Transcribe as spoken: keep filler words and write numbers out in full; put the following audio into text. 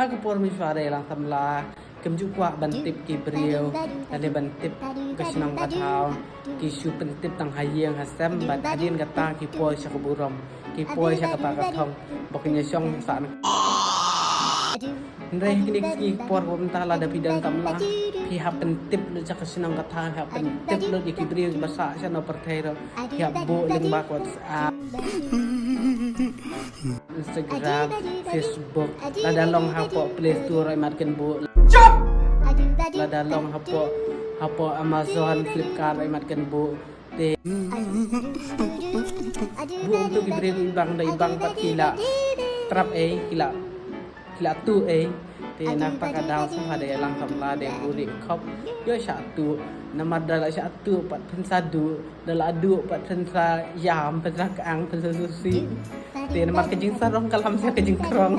Ha ka por mynshwa da ïalang samla, kim ju kwah ban tip ki briew, lane ban tip ka shnong ka thaw, ki shu pyntip tang ha ïing ha sem, bad hadien kata ki poi sha ka burom, ki poi sha kata ka thong, ba kin ïa shong sa na. Hynrei ha kine ki sngi por ba mynta lada phi don samla, phi hap pyntip lut sha ka shnong ka thaw, hap pyntip lut ïa ki briew ba sah sha na pyrthei ruh, phi hap buh lyngba ka WhatsApp, Instagram, Facebook, lada long hapoh Play Store ruh imat kin buh. Lada long hapoh, hapoh Amazon, Flipkart ruh imat kin buh. Te buh tu ki briew ibang da ibang pat ki la trap ei, ki la, ki la tuh ei. Te na kata ka daw sngewbha da ïalang samla, da buh ri khop, ïoh shah tuh. Namar da la shah tuh pat phin sa duh, da la duh pat phin sa ïam, phin sa kang, phin sa susi. Te namar ka jingsarong ka lam sha ka jingkrong.